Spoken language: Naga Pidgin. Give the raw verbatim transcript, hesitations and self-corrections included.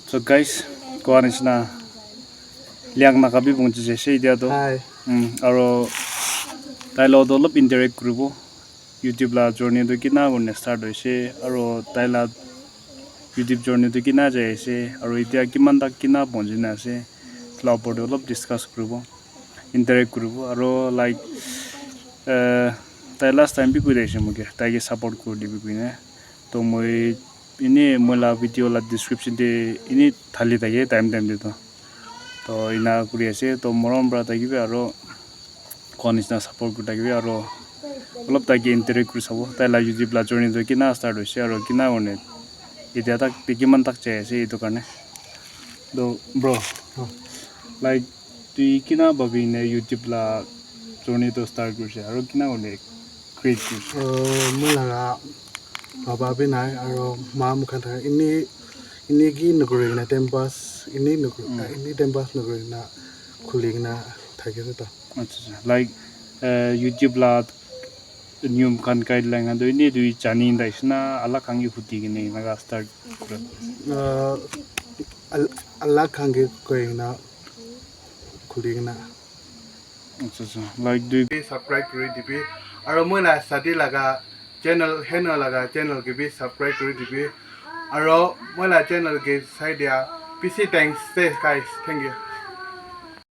So guys, koa nishina Liang Naga bi pahunchi jaise etia toh. Hi. Mm, aro tai log toh olop interact kuribo. YouTube la journey toh kina kurina start hoise aro tai la YouTube journey toh kina jai ase aro etia kiman tak kina pahunchi na ase. Etu la opor te olop discuss kuribo, interact kuribo aro like uh, tai last time bi koi thakishe moike tai ke support kuri dibi koina. To moi ene moi la video la description te ene thali thake time time te to. To ena kuri ase to morom para thakibi aro koa nishina support kuri thakibi aro olop tai ke interact kuri sabo tai la YouTube la journey to kina start hoise aro kina hone etia tak te kiman tak jai ase etu karne. To bro, like tui kina bhabi ne YouTube la journey to start kurise aro kina hone create kurise? Uh, moi laga baba bi nai aro ma mukhan thaka ini ini ki nukuri na time pass ini nukuri ini time pass nukuri na khuli na thaki ase to. Acha acha, like uh, YouTube la niyom khan guideline khan toh ene tui jani na ase na alag khan ke huti kene enaga start kura? Uh, al- alag khan ke koi na khuli na. Acha acha, like tui bi subscribe kuri dibi aro moi la sadi laga channel hena laga channel ke bi subscribe kuri dibi aro moi la channel ke sai dia. Busy thanks, stay guys, thank you.